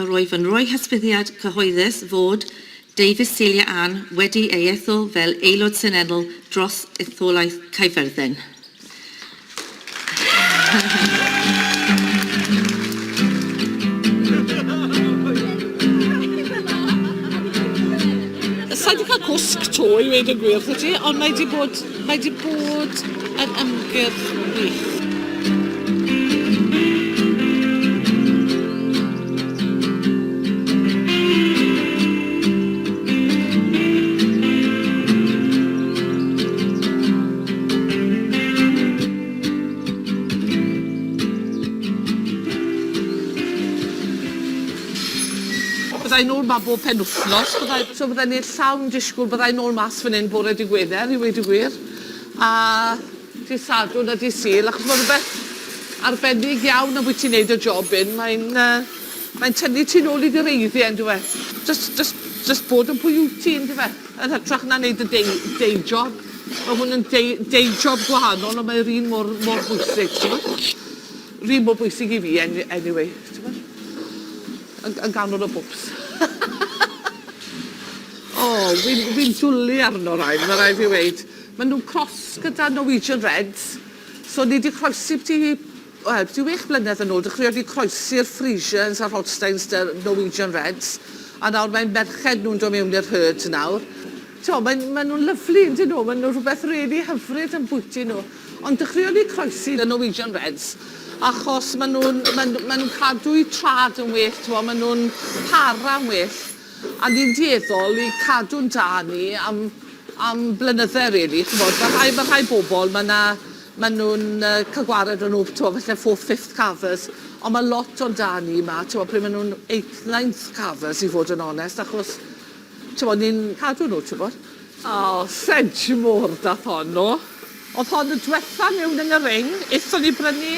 a rwyf yn rhoi hysbysiad cyhoeddus fod Davies Celia Ann wedi ei ethol fel Aelod Seneddol dros etholaeth Caerfyrddin. Sa i 'di cael cwsg 'to i weud y gwir wrthot ti, ond mae 'di bod, mae 'di bod yn ymgyrch wych. Bydda i nôl 'ma bob penwthnos, bydda i, so bydden ni'n llawn disgwyl, bydda i nôl mas fan 'yn bore dy' Gwener i weud y gwir, a dy' Sadwrn a dy' Sul, achos ma' rwbeth arbennig iawn ambwyty neud y job 'yn, mae'n yy mae'n tynnu ti nôl i dy wreiddie yndyw e? Jyst jyst jyst bod yn pwy wyt ti yndyfe? Yn hytrach na neud y day day job. Ma' hwn yn day day job gwahanol ond mae'r un mor mor bwysig t'mod? 'Run mor bwysig i fi any- anyway t'mod? Yn yn ganol y bwps. O wi'n wi'n dwli arno rain ma' raid fi weud. Ma' nhw'n cross gyda Norwegian Reds so ni 'di croesi byti wel byti wech blynedd yn ôl dechreuon ni croesi'r Friesians a'r Holsteins 'da Norwegian Reds a nawr mae merched nhw'n dod mewn i'r herd nawr. T'mo' mae'n ma' nhw'n lyfli yndyn nhw? Ma' nhw rhywbeth rili hyfryd ambwyty nhw. Ond dechreuon ni croesi 'da Norwegian Reds achos ma' nhw'n ma' ma' nhw'n cadw'u trad yn well t'mo' ma' nhw'n para'n well. A ni'n dueddol i cadw'n da ni am am blynydde rili ch'mod ma' rhai ma' rhai bobl ma' 'na ma' nhw'n yy ca'l gwared o nhw t'mo' falle fourth fifth calvers ond ma' lot o'n da ni 'ma t'mo' pryd ma' nhw'n eighth ninth calvers i fod yn onest achos t'mo' ni'n cadw nhw t'bod. O Sedgemoor dath hon o. O'dd hon y dwetha mewn yn y ring. Ethon ni brynu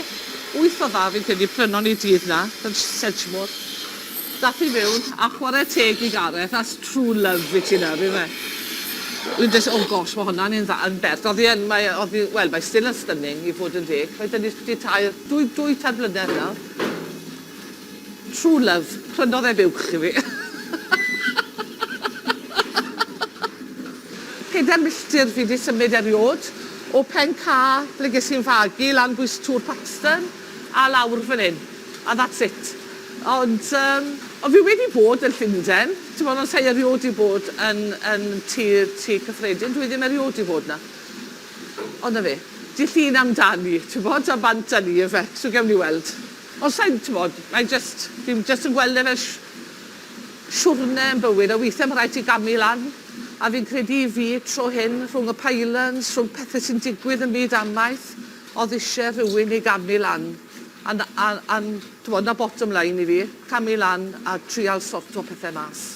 wyth o dda fi'n credu prynon ni dydd 'na yn Sedgemoor. Dath hi mewn a chware teg i Gareth that's true love i ti nawr yfe? Wi'n jyst oh gosh ma' honna'n un dda yn bert. O'dd hi yn mae o'dd hi wel mae still yn stunning i fod yn deg. Mae 'da ni 'di tair dwy dwy tair blynedd nawr. True love, prynodd e buwch i fi. Pedair milltir fi 'di symud eriôd, o Pen Ca ble ges i'n fagu, lan bwys Tŵr Paxton, a lawr fan 'yn. A that's it. Ond yym, ond fi wedi bod yn Llundain, t'mod, ond sa i eriôd 'di bod yn yn tŷ tŷ cyffredin, dwi ddim eriôd 'di bod 'na. Ond 'na fe. Dydd Llun amdani, t'mod, a bant â ni yfe, so gewn ni weld. Ond sa i'n, t'mod, mae jyst, fi'n jyst yn gweld e fel siwrne yn bywyd, a weithiau ma' raid ti gamu lan, a fi'n credu i fi, tro hyn, rhwng y pylons, rhwng pethe sy'n digwydd ym myd amaeth, o'dd isie rhywun i gamu lan, a 'na, a, a, t'mod, 'na bottom line i fi, camu lan a trial sorto pethe mas.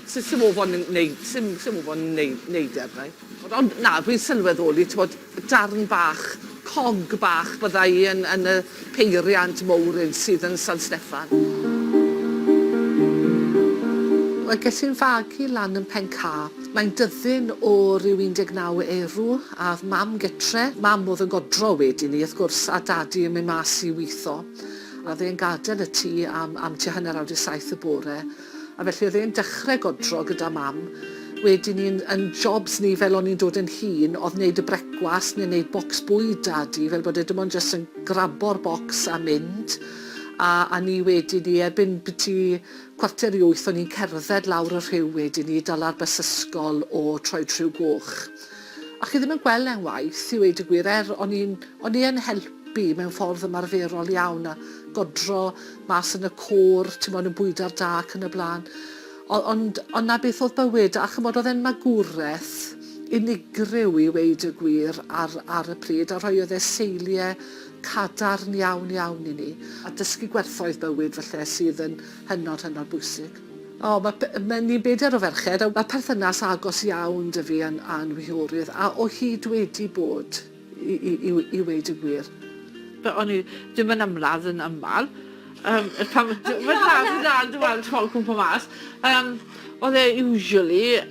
Sy- sim ofon yn neud, sim, sim ofon yn neud, neud e arna i. Ond na, dwi'n sylweddoli, t'mod, darn bach, cog bach bydda i yn, yn y peiriant mowr hyn sydd yn San Steffan. Wel, ges i'n fagu lan yn Pen-ca. Mae'n dyddyn o ryw 19 erw, a o'dd mam gytre. Mam o'dd yn godro wedyn 'ny, wrth gwrs, a dadi yn mynd mas i witho. A o'dd e'n gadel y tŷ am, am tua hanner awr 'di saith y bore. A felly oedd e'n dechrau godro gyda mam. Wedyn ni'n yn jobs ni fel o'n i'n dod yn hŷn oedd wneud y brecwast neu wneud bocs bwyd dadi fel bod e dim ond jyst yn grabo'r bocs a mynd. A, a ni wedyn ni erbyn biti chwarter i wyth o'n i'n cerdded lawr y rhiw wedyn ni i dala'r bys ysgol o Troed Rhiw Goch. A chi ddim yn gweld e'n waith i weud y gwir er o'n i'n o'n i yn helpu mewn ffordd ymarferol iawn a godro mas yn y côr, timod, yn bwydo'r da ac yn y blaen. O- ond, ond 'na beth oedd bywyd, a chimod, oedd e'n magwraeth unigryw i weud y gwir ar, ar y pryd, a rhoiodd e seiliau cadarn iawn, iawn i ni, a dysgu gwerthoedd bywyd falle sydd yn hynod, hynod bwysig. O, ma' p- ma' ni'n bedair o ferched, a ma' perthynas agos iawn 'da fi a'n a'n whiorydd, a o hyd wedi bod. i, i, i, i weud y gwir. But o'n i ddim yn ymladd yn aml. Um, pan, na, na, dwi'n weld ti'n cwmpa mas. Um, oedd e usually,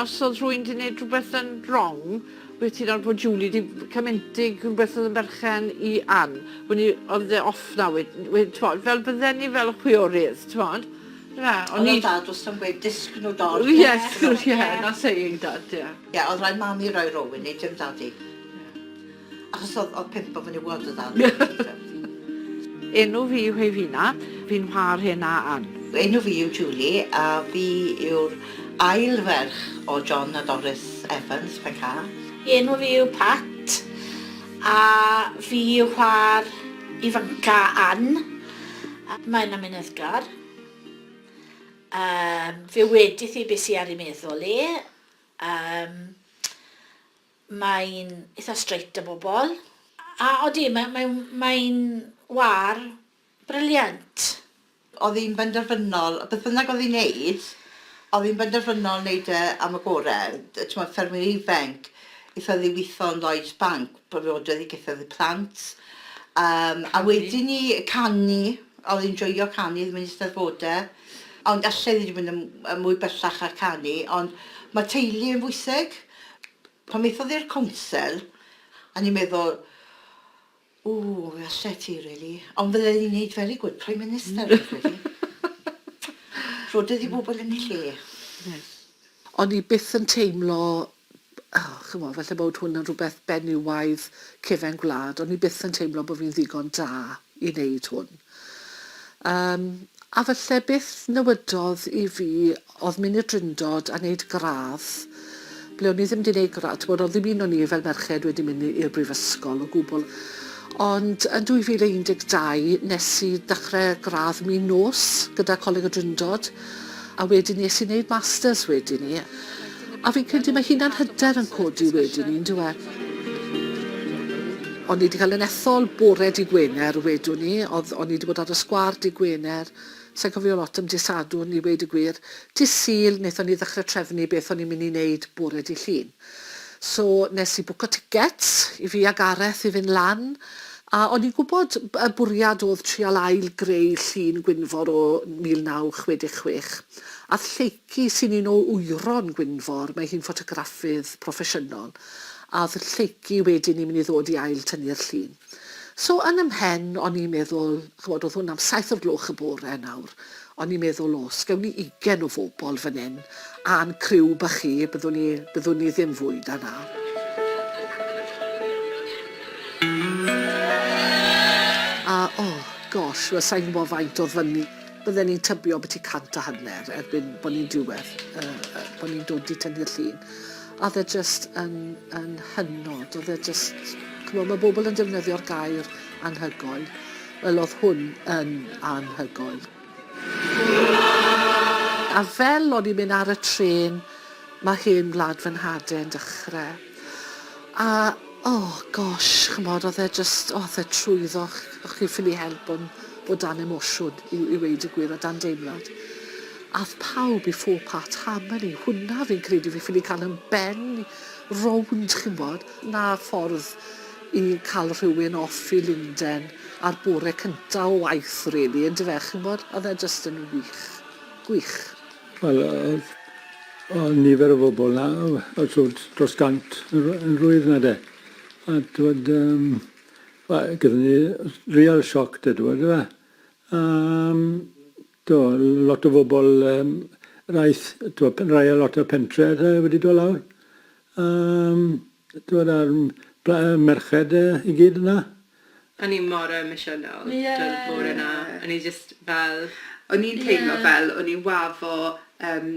os oedd rhywun wedi gwneud rhywbeth yn wrong, Wyt ti nawr bod Julie 'di cael mentig rhywbeth oedd yn berchen i Ann. O'n i, oedd e off now, wed, t'mod, fel bydden ni fel chwiorydd, t'mod. Yndyfe? O'n i... Oedd dad wastad yn gweud disg nhw dod. Yes, yeah, that's saying dad, yeah. Ie, oedd rhaid mami roi row i ni, dim dadi. Achos oedd, oedd pump o fenywod y dad. Enw fi yw Heifina, fi'n whar hen a Ann. Enw fi yw Julie a fi yw'r ail ferch o John a Doris Evans, Penca. Enw fi yw Pat a fi yw chwaer ifanca Ann. Mae'n amyneddgar. Um, fe wedith i beth sy ar ei meddwl i. Um, Mae'n eitha straight â bobl. A odi, mae, mae, mae'n wâr brilliant. Oedd hi'n benderfynol, beth bynnag oedd hi'n neud, oedd hi'n benderfynol neud e am y gore. T'mod, ffermwyr ifanc, eitha ddiwitho yn Lloyds Bank, briododd hi, gethodd hi plant. Um, a wedyn ni canu, oedd hi'n joio canu, ddim yn eisteddfodau. Ond allai wedi mynd yn, yn mwy bellach ar canu, ond mae teulu yn bwysig. Pan aethodd i'r council, a ni'n meddwl, ww, fe allet ti, really. Ond fydde hi'n neud very good Prime Minister, fi'n credu. Rhododd i bobl yn eu lle. Yes. O'n i byth yn teimlo, oh, ch'mo', falle bod hwn yn rhywbeth benywaidd cefen gwlad, o'n i byth yn teimlo bod fi'n ddigon da i wneud hwn. Yym, a falle beth newidodd i fi oedd mynd i'r Drindod a wneud gradd, ble o'n i ddim wedi wneud gradd, t'mod, oedd ddim un o'n i fel merched wedi mynd i'r brifysgol o gwbl. Ond yn 2012 nes i dechrau gradd min nos gyda Coleg y Drindod, a wedyn nes i wneud masters wedyn 'ny. A fi'n credu mae hunan hyder yn codi wedyn 'ny yndyw e? O'n i 'di cael yn ethol bore dy' Gwener wedwn i, o'dd o'n i 'di bod ar y sgwâr dy' Gwener, sai'n cofio lot am dy' Sadwrn i weud y gwir. Dy' Sul nethon ni ddechre trefnu beth o'n i'n mynd i neud bore dy' Llun. So nes i bwco tickets i fi a Gareth i fynd lan, a o'n i'n gwybod y bwriad o'dd trial ail greu llun Gwynfor o 1966. Ath Lleucu, sy'n un o wyron Gwynfor, mae hi'n ffotograffydd proffesiynol, a o'dd Lleucu wedyn ni'n mynd i ddod i ail tynnu'r llun. So yn 'y mhen o'n i'n meddwl, ch'mod, o'dd hwn am saith o'r gloch y bore nawr, o'n i'n meddwl, os gewn ni ugain o fobl fan 'yn, a'n criw bach chi, byddwn ni, byddwn ni ddim fwy na 'na. A, oh, gosh, wel sai'n gwybod faint o'dd fyny. Bydden i'n tybio byti 150 erbyn bod ni'n diwedd, bod ni'n dod i tynnu'r llun. A oedd e jyst yn, yn hynod, oedd e jyst, chimod, mae bobl yn defnyddio'r gair anhygoel, wel oedd hwn yn anhygoel. A fel o'n i'n mynd ar y trên, mae hen wlad fy nhade yn dechrau. A, oh gosh, chimod, oedd e jyst, oedd e trwyddo, o'ch chi'n ffili help ond bod dan emosiwn, i, i weud y gwir, a dan deimlad. Ath pawb i four part harmony, hwnna fi'n credu fi ffili cael yn ben rownd, chi'n gwbod. 'Na ffordd i cael rhywun off i Lunden ar bore cynta o waith rili, yndyfe, chi'n gwbod? Oedd e jyst yn wych. Gwych. Wel, oedd, oedd nifer o bobl 'na, oedd dros 100 yn rhwydd 'na de. A t'wod, yym, wel, gyda ni real shock de, t'wod, yndyfe? Yym, do, lot o bobl, yym, raith, t'wod, rai o lot o'r pentre wedi dod lawr. Yym, t'wod, a'r merched i gyd yna. O'n i mor emosiynol dod bore 'na. O'n i jyst fel... O'n i'n teimlo fel o'n i'n wafo yym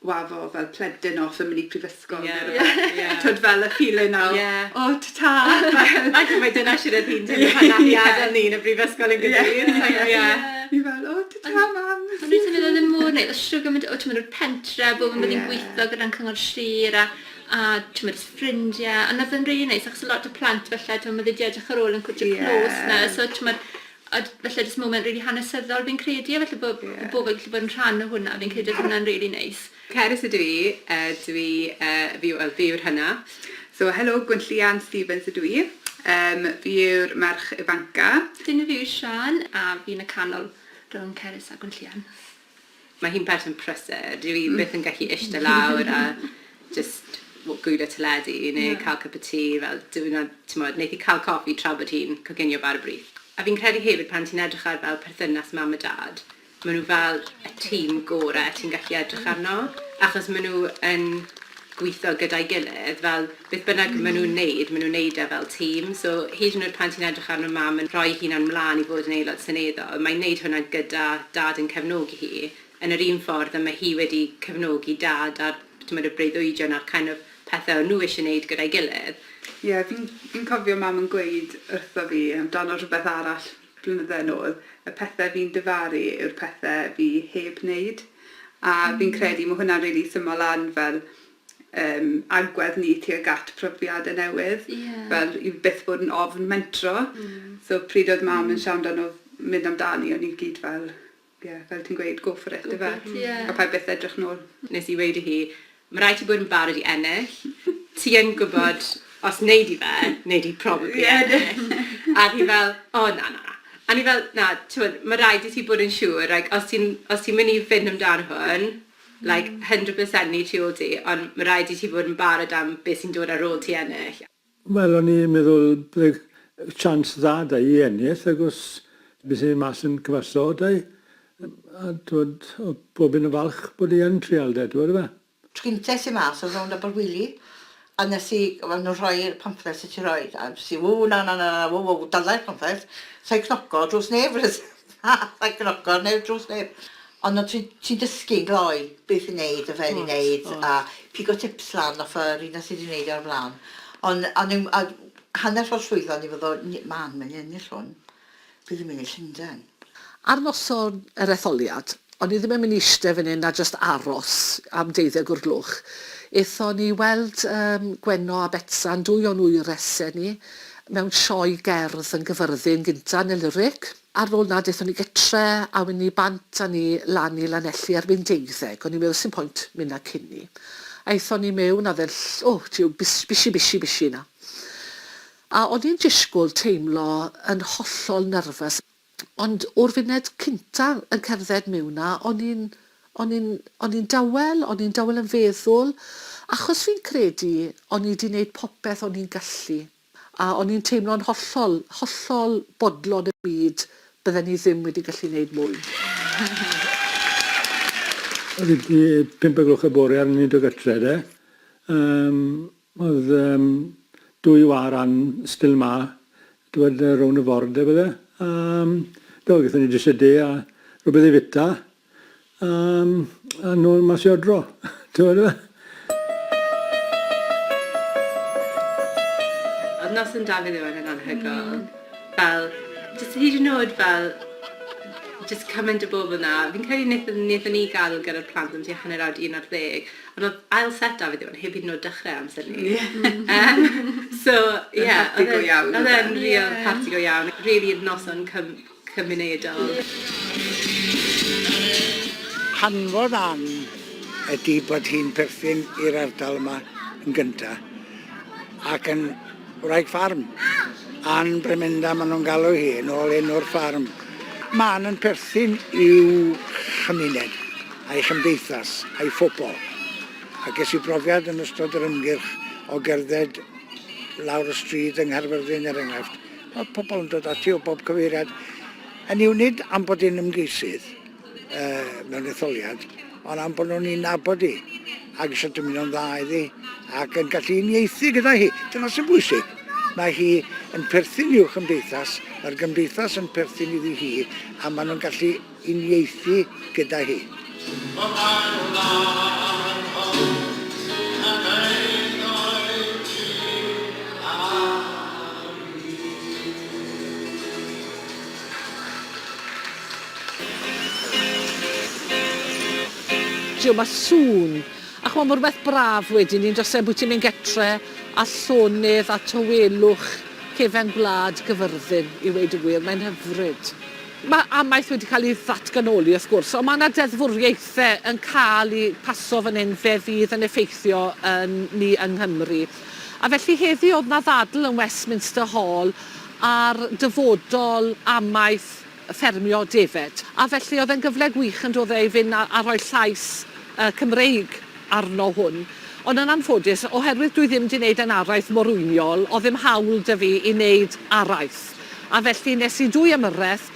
wafo fel plentyn off yn mynd i prifysgol neu rywbeth. T'wod fel y feeling 'na o o ta-ta fel. Falle mai dyna shwd oedd hi'n teimlo pan nath hi adael ni yn y brifysgol yn Gaerdydd. Ie. Ni fel o ta-ta mam. O'n i'n teimlo oedd e mor neis, oedd shwd gymaint o t'mod o'r pentre, bobl yn gweithio gyda'n cyngor sir a a t'mod ffrindiau, a nath e'n rili neis achos lot o plant falle t'mod ma' fe 'di edrych ar ôl yn cwtsh clòs 'na so t'mod a falle jyst moment rili hanesyddol fi'n credu a falle bo' bo' bobl gallu bod yn rhan o hwnna fi'n credu oedd hwnna'n rili neis. Cerys ydw i, dwi, fi wel fi yw'r hynna. So helo, Gwenllian Stephens ydw i. Fi yw'r merch ifanca. Enw fi yw Siân a fi'n y canol rhwng Cerys a Gwenllian. Mae hi'n person prysur, dyw hi byth yn gallu ishte lawr a jyst gwylio teledu neu cael cup of tea, fel diwrnod, timod, wneith hi cael coffi tra bod hi'n coginio bara brith. A fi'n credu hefyd pan ti'n edrych ar fel perthynas mam a dad, maen nhw fel y tîm gorau ti'n gallu edrych arno, achos maen nhw yn gweithio gyda'i gilydd, fel beth bynnag maen nhw'n wneud, maen nhw'n wneud e fel tîm. So hyd yn oed pan ti'n edrych arno mam yn rhoi hunan mlaen i fod yn aelod seneddol, mae'n wneud hwnna gyda dad yn cefnogi hi, yn yr un ffordd a mae hi wedi cefnogi dad a'r timod, y breuddwydion a'r kind of pethau o'n nhw eisiau wneud gyda'i gilydd. Ie, yeah, fi'n fi cofio mam yn gweud wrtho fi amdano rhywbeth arall blynydde yn ôl, y pethau fi'n difaru yw'r pethau fi heb wneud. A fi'n credu mae hwnna'n rili syml lan fel um, agwedd ni tuag at profiadau newydd. Ie. Fel i byth bod yn ofn mentro. So pryd oedd mam yn siarad amdano mynd amdani, o'n i gyd fel, ie, yeah, fel ti'n gweud, go for it, Go ife? for it, ie. A paid byth edrych nôl. Nes i weud i hi, mae rhaid ti bod yn barod i ennill. Ti yn gwybod, os wnei di fe, wnei di probably ennill. A hi fel, o na, na, na. A ni fel, na, t'mod, mae rhaid i ti bod yn siŵr, like, os ti'n os ti'n mynd i fynd amdano hwn, like, 100% ni tu ôl ti, ond mae rhaid i ti fod yn barod am beth sy'n dod ar ôl ti ennill. Wel, o'n i'n meddwl bydde chance dda 'da i ennill, achos bys i mas yn cyfaso 'da i. A t'mod, o'dd pob un yn falch bod i yn trial 'de, t'mod yfe? Tro gynta es i mas oedd rownd Aberwili a nes i, o'n nhw'n rhoi'r pamphlets i ti roid a nes i ww na na na na ww ww dala'r pamphlet sa'i cnoco drws neb sa'i cnoco neb drws neb. Ond o ti'n ti dysgu'n gloi beth i wneud a fel i wneud a pigo tips lan off yr un sydd wedi wneud e o'r blaen. Ond o'n i'm a hanner ffordd llwyddo o'n i'n feddwl man mae'n ennill hwn. Fi ddim yn mynd i Llundain. Ar noson yr etholiad, o'n i ddim yn mynd i eistedd fan hyn a jyst aros am deuddeg o'r gloch. Aethon ni i weld yym Gwenno a Betsan, dwy o'n wyresau ni, mewn sioe gerdd yn Gyfyrddin gynta yn y Lyric. Ar ôl 'na daethon ni gytre a wedyn ni bant â ni lan i Lanelli erbyn deuddeg. O'n i'n meddwl 'sdim point mynd 'na cyn 'ny. Aethon ni mewn a o'dd e'n ll- o jiw bus- bishi bishi bishi 'na. A o'n i'n disgwyl teimlo yn hollol nervous, ond o'r funed cynta yn cerdded miwn 'na, o'n i'n, o'n i'n, o'n i'n dawel, o'n i'n dawel yn feddwl, achos fi'n credu o'n i 'di neud popeth o'n i'n gallu, a o'n i'n teimlo'n hollol, hollol bodlon y byd bydden i ddim wedi gallu neud mwy. Oedd hi 5 o gloch y bore ar ni'n dod gytre de. Yym Oedd yym dwy waran still 'ma, t'wod yy rownd y ford de bydde. A yym do gethon ni jyst y de a rwbeth i fita a yym a nôl mas i odro t'wod yfe? Oedd noson Dafydd Iwan yn anhygoel. Fel, jyst hyd yn oed fel, jyst cymaint o bobl 'na. Fi'n credu wnaethon wnaethon ni gadael gyda'r plant am tua hanner awr 'di 11, ond oedd ail set Dafydd Iwan heb hyd yn oed dechrau amser 'ny. Yym so ie, oedd e'n oedd e'n real parti go iawn. Rili noson cym- cymunedol. Hanfod Ann ydy bod hi'n perthyn i'r ardal yma yn gynta ac yn Wraig ffarm. Ann Bremenda maen nhw'n galw hi, yn ôl enw'r ffarm. Mae Ann yn perthyn i'w chymuned, a'i chymdeithas, a'i phobl. A ges i brofiad yn ystod yr ymgyrch o gerdded lawr y stryd yng Nghaerfyrddin er enghraifft. Mae pobl yn dod ati o bob cyfeiriad. Hynny yw nid am bod hi'n ymgeisydd uh, mewn etholiad, ond am bod nhw'n ei nabod hi ac eisiau dymuno'n dda iddi ac yn gallu uniaethu gyda hi. Dyna sy'n bwysig. Mae hi yn perthyn i'w chymdeithas, mae'r gymdeithas yn perthyn iddi hi a maen nhw'n gallu uniaethu gyda hi. Jiw, mae sŵn. A ch'mo' ma' rwbeth braf wedyn 'ny on'd o's e ambwyty mynd getre a llonydd a tawelwch cefen gwlad Gyfyrddin i weud y gwir, mae'n hyfryd. Mae amaeth wedi cael ei ddatganoli wrth gwrs, ond mae 'na deddfwriaethe yn cael eu paso fan hyn fe fydd yn effeithio yn ni yng Nghymru. A felly heddi o'dd 'na ddadl yn Westminster Hall ar dyfodol amaeth ffermio defaid. A felly oedd e'n gyfle gwych yn doedd e i fynd a, a rhoi llais uh, Cymreig arno hwn. Ond yn anffodus, oherwydd dwi ddim 'di neud yn araith morwyniol, o'dd ddim hawl 'da fi i neud araith. A felly nes i dwy ymyrraeth,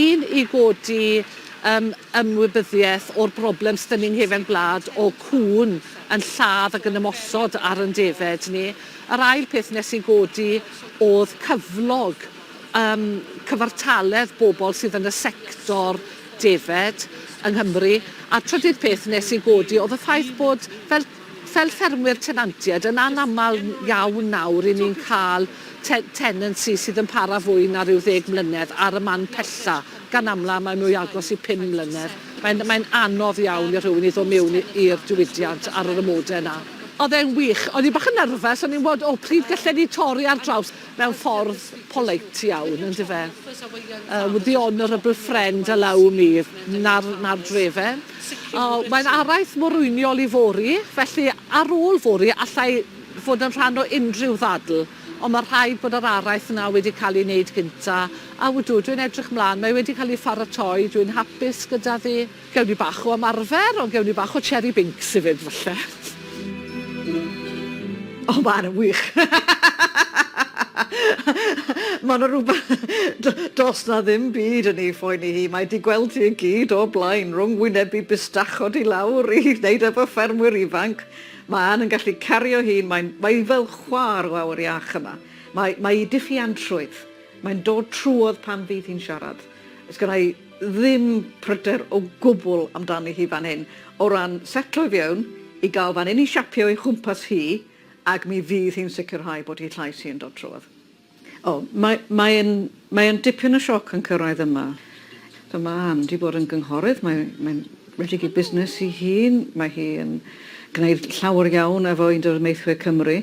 un i godi yym ymwybyddiaeth o'r broblem s'da ni yng nghefen gwlad o cŵn yn lladd ac yn ymosod ar 'yn defed ni. Yr ail peth nes i godi o'dd cyflog yym cyfartaledd bobl sydd yn y sector defed yng Nghymru. A'r trydydd peth nes i godi o'dd y ffaith bod fel fel ffermwyr tenantiaid yn anaml iawn nawr 'yn ni'n cael te- tenancy sydd yn para fwy na rhyw ddeg mlynedd ar y man pella. Gan amla mae mwy agos i pum mlynedd. Mae'n mae'n anodd iawn i rhywun i ddod mewn i'r diwydiant ar yr amodau 'na. O'dd e'n wych. O'n i bach yn nerfys, o'n i'n gwbod, o, pryd gallen ni torri ar draws mewn ffordd polite iawn, yndyfe? Would the honourable friend allow me? 'Na'r 'na'r drefe. O, mae'n araith morwyniol i fory, felly ar ôl fory alla i fod yn rhan o unrhyw ddadl, ond mae rhaid bod yr araith 'na wedi cael ei wneud gynta, a wdw, dwi'n edrych mlaen, mae wedi cael ei pharatoi, dwi'n hapus gyda ddi. Gewn ni bach o ymarfer, ond gewn ni bach o Cherry Binks hefyd falle. O, ma' Ann yn wych. Ma' 'na rwbeth... Does 'na ddim byd yn ei phoeni hi. Mae 'di gweld hi i gyd o'r blaen, rhwng wynebu bustachod i lawr i wneud efo ffermwyr ifanc. Mae Ann yn gallu cario hun, mae'n... mae hi fel chwa'r o awyr iach yma. Mae, mae ei diffuantrwydd, mae'n dod trwodd pan fydd hi'n siarad. Sgynna i ddim pryder o gwbl amdani hi fan hyn, o ran setlo i fewn, i gael fan hyn i siapio ei chwmpas hi, ac mi fydd hi'n sicrhau bod ei llais hi yn dod trwodd. O, mae, mae e'n, mae e'n dipyn o sioc yn cyrraedd yma. So mae Ann 'di bod yn gynghorydd, mae, mae'n rhedeg ei busnes ei hun, mae hi yn gwneud llawer iawn efo Undeb Amaethwyr Cymru,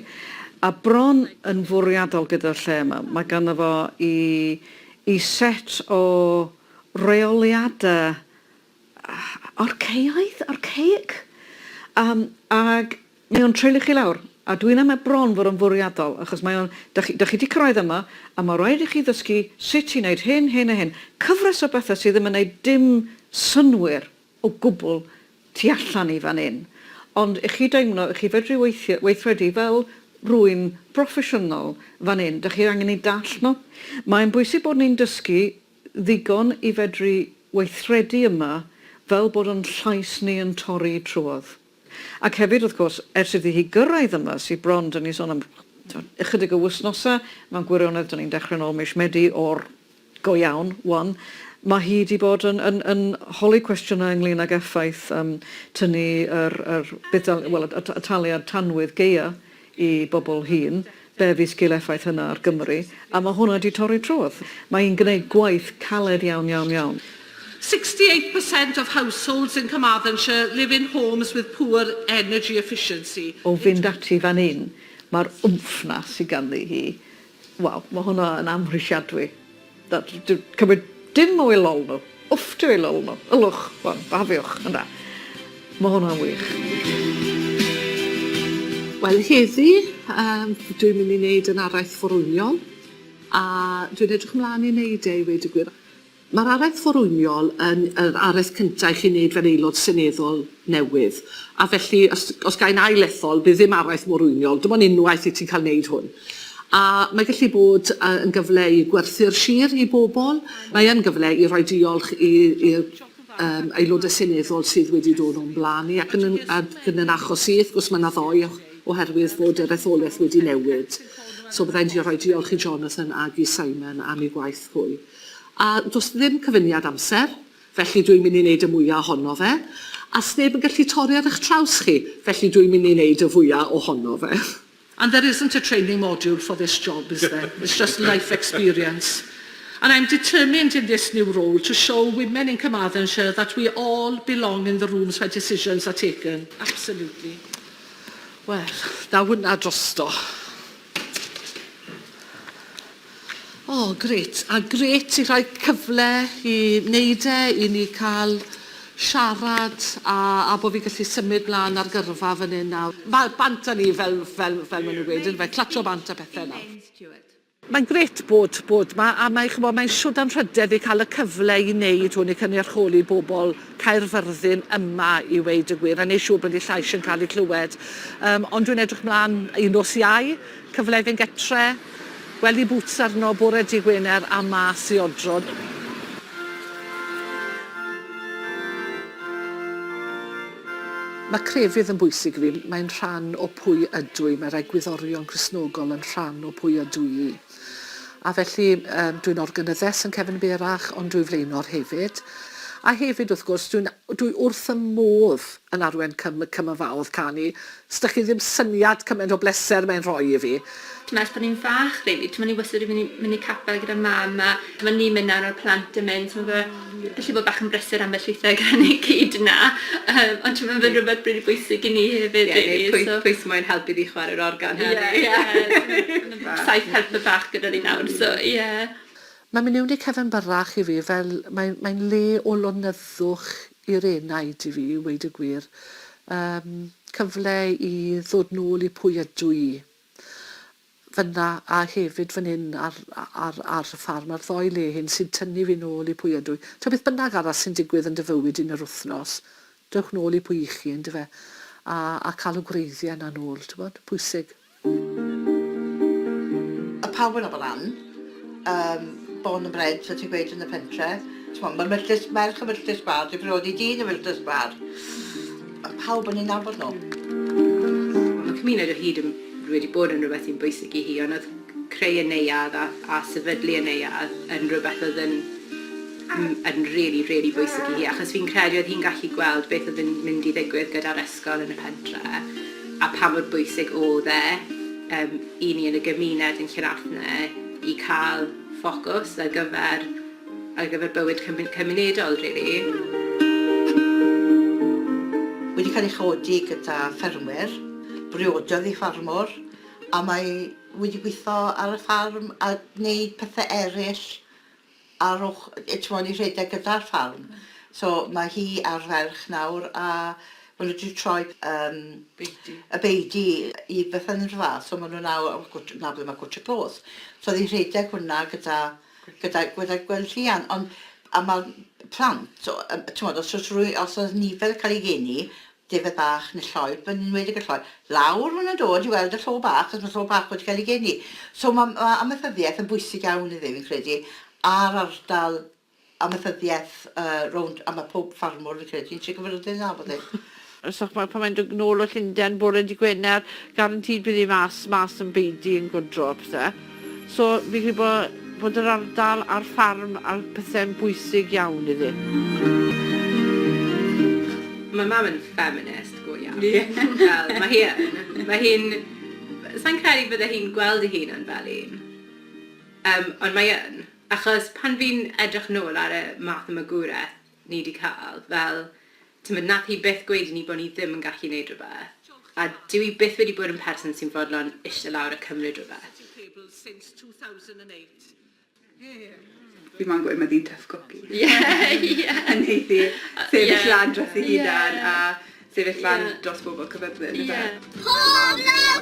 a bron yn fwriadol gyda'r lle yma. Mae ganddo fo i, i set o reoliadau archaeaidd, archaic, um, ag mae o'n treulio chi lawr. A dwi'n amau bron fod o'n fwriadol, achos mae o'n, da chi, da chi 'di cyrraedd yma, a mae rhaid i chi ddysgu sut i wneud hyn, hyn a hyn. Cyfres o bethau sydd ddim yn gwneud dim synnwyr o gwbl tu allan i fan hyn. Ond i chi deimlo, i chi fedru weithio, weithredu fel rwy'n broffesiynol fan hyn, da chi angen i dallt nhw. Mae'n bwysig bod ni'n dysgu ddigon i fedru weithredu yma fel bod yn llais ni yn torri trwodd. Ac hefyd, wrth gwrs, ers iddi hi gyrraedd yma, sy bron, 'dyn ni'n sôn am ychydig o wythnosau, mewn gwirionedd, 'dyn ni'n dechrau nôl mis Medi o'r go iawn, 'wan, mae hi 'di bod yn, yn, yn holi cwestiynau ynglyn ag effaith yym tynnu yr, yr budd-dal, wel, y, y taliad tanwydd gaea i bobl hŷn, be fydd sgil effaith hynna ar Gymru, a mae hwnna 'di torri trwodd. Mae hi'n gwneud gwaith caled iawn, iawn, iawn. 68% of households in Carmarthenshire live in homes with poor energy efficiency. O fynd ati fan hyn, mae'r wmff 'na sydd ganddi hi, waw, mae hwnna yn amhrisiadwy. Cymryd dim o'u lol nhw. Wfftio eu lol nhw. Ylwch, wan, bafiwch, ynda. Mae hwnna'n wych. Wel, heddi, um, dwi'n mynd i wneud yn araith forwyniol, a dwi'n edrych ymlaen i wneud e i weud y gwir. Mae'r araith forwyniol yn yr araith cyntaf i chi wneud fel aelod seneddol newydd, a felly os, os gai'n ail ethol, bydd ddim araith morwyniol, dim ond unwaith i ti'n cael wneud hwn. A mae gallu bod yn gyfle i gwerthu'r sir i bobl, mae yn gyfle i roi diolch i'r um, aelodau seneddol sydd wedi dod o'n blaen i, ac yn, ac yn yn achos i, wrth gwrs mae yna ddoe oherwydd fod yr etholaeth wedi newid. So byddai'n rhoi diolch i Jonathan ag i Simon am eu gwaith hwy. A does ddim cyfyngiad amser, felly dwi'n mynd i wneud y mwya ohono fe. A sneb yn gallu torri ar eich traws chi, felly dwi'n mynd i wneud y fwya ohono fe. And there isn't a training module for this job, is there? It's just life experience. And I'm determined in this new role to show women in Carmarthenshire that we all belong in the rooms where decisions are taken. Absolutely. Wel, na hwnna drosto. O, grêt. A grêt i rhoi cyfle i wneud e, i ni cael siarad a, a bod fi'n gallu symud mlaen ar gyrfa fan hyn nawr. Mae bant â ni fel, fel, fel maen nhw'n gweud, yndyfe, clatsio bant a pethau nawr. Mae'n grêt bod bod 'ma a mae ch'mo' mae'n shwd anrhydedd i cael y cyfle i wneud hwn i cynrychioli bobl Caerfyrddin yma i weud y gwir a neud siŵr bod eu llais yn cael ei clywed. Yym ond dwi'n edrych mlan i nos Iau, cyfle i fynd getre, gwely boots arno bore dydd Gwener a mas i odro. Mae crefydd yn bwysig i fi, mae'n rhan o pwy ydw i, mae'r egwyddorion Cristnogol yn rhan o pwy ydw i. A felly yym dwi'n organyddes yn Cefn Berach ond dwi flaenor hefyd. A hefyd wrth gwrs dwi'n dwi wrth 'y modd yn arwen cym cymafaodd canu. S'dych chi ddim syniad cymaint o bleser mae'n rhoi i fi. T'mod ers pan ni'n fach rili, t'mod ni wastad wedi mynd i mynd i capel gyda mam a t'mod ni'n mynd nawr a'r plant yn mynd, t'mod fe gallu bod bach yn brysur ambell weithe gyda ni gyd 'na yym ond t'mod ma'n rwbeth rili bwysig i ni hefyd Ie, rili neu pwy so. pwy sy moyn helpu fi chware'r organ Ie heddi. ie saith helper bach gyda ni nawr so ie. Mae'n mynd mewn i Cefn Byrrach i fi fel mae'n mae'n le o lonyddwch i'r enaid i fi i weud y gwir. Yym cyfle i ddod nôl i pwy ydw i fynna a hefyd fan hyn ar ar ar y ffarm a'r ddou le hyn sy'n tynnu fi nôl i pwy ydw i. Ta beth bynnag arall sy'n digwydd yn dy fywyd di yn yr wythnos, dewch nôl i pwy 'ych chi yndyfe? A a cael y gwreiddiau 'na nôl, t'mod? Pwysig. A pawb yn nabod Ann, yym born and bred fel ti'n gweud yn y pentre. T'mo' ma'r Milltir merch y Milltir Sgwâr 'di priodi dyn y Milltir Sgwâr. A pawb yn eu nabod nhw. Mae cymuned o hyd yn wedi bod yn rhywbeth sy'n bwysig i hi, ond oedd creu y neuadd a, a sefydlu y neuadd yn rhywbeth oedd yn yn rili, rili bwysig i hi, achos fi'n credu oedd hi'n gallu gweld beth oedd yn mynd i ddigwydd gyda'r ysgol yn y pentre a pa mor bwysig oedd e yym i ni yn y gymuned yn Llanarthne i cael ffocws ar gyfer ar gyfer bywyd cymun- cymunedol rili. Wedi cael ei chodi gyda ffermwyr, briododd ei ffarmwr a mae wedi gweithio ar y ffarm a gwneud pethe eryll ar och- t'mod i rhedeg gyda'r ffarm. So mae hi a'r ferch nawr a ma' nhw 'di troi yym... Beudy. ...y beudy i fythynnfa so ma' nhw nawr 'na ble ma' Cwtsh y Clos. So o'dd hi'n rhedeg hwnna gyda gyda gyda Gwenllian ond a ma'r plant o- yym t'mod os o's rwy- os o'dd nifer yn ca'l eu geni defaid bach neu lloi, yn enwedig y lloi, lawr maen nhw'n dod i weld y llo bach, achos mae'r llo bach wedi cael ei geni. So mae, mae amaethyddiaeth yn bwysig iawn iddi, fi'n credu, a'r ardal amaethyddiaeth uh, rownd, a mae pob ffarmwr fi'n credu yn Sir Gaerfyrddin na, bod e. So ch'mod pan mae'n dod nôl o Llundain bore Dydd Gwener, guaranteed bydd hi mas, mas yn beudy yn gwdro a pethe. So fi'n credu bo' bod yr ardal a'r ffarm a'r pethe'n bwysig iawn iddi. Mae mam yn feminist go iawn. Ie. Fel, mae hi yn. Mae hi'n... Sa i'n credu bydde hi'n gweld ei hunan fel un. Yym, ond mae yn. Achos pan fi'n edrych nôl ar y math o magwraeth ni 'di cael, fel, timod, wnaeth hi byth gweud i ni bod ni ddim yn gallu wneud rhywbeth. A dyw hi byth wedi bod yn person sy'n fodlon ishte lawr a cymryd rhywbeth. Fi moyn gweud mae ddi'n tough cookie. Ie, ie. A wneith hi sefyll lan dros ei hunan a sefyll lan dros bobl Caerfyrddin ife? Ie. Pob lwc!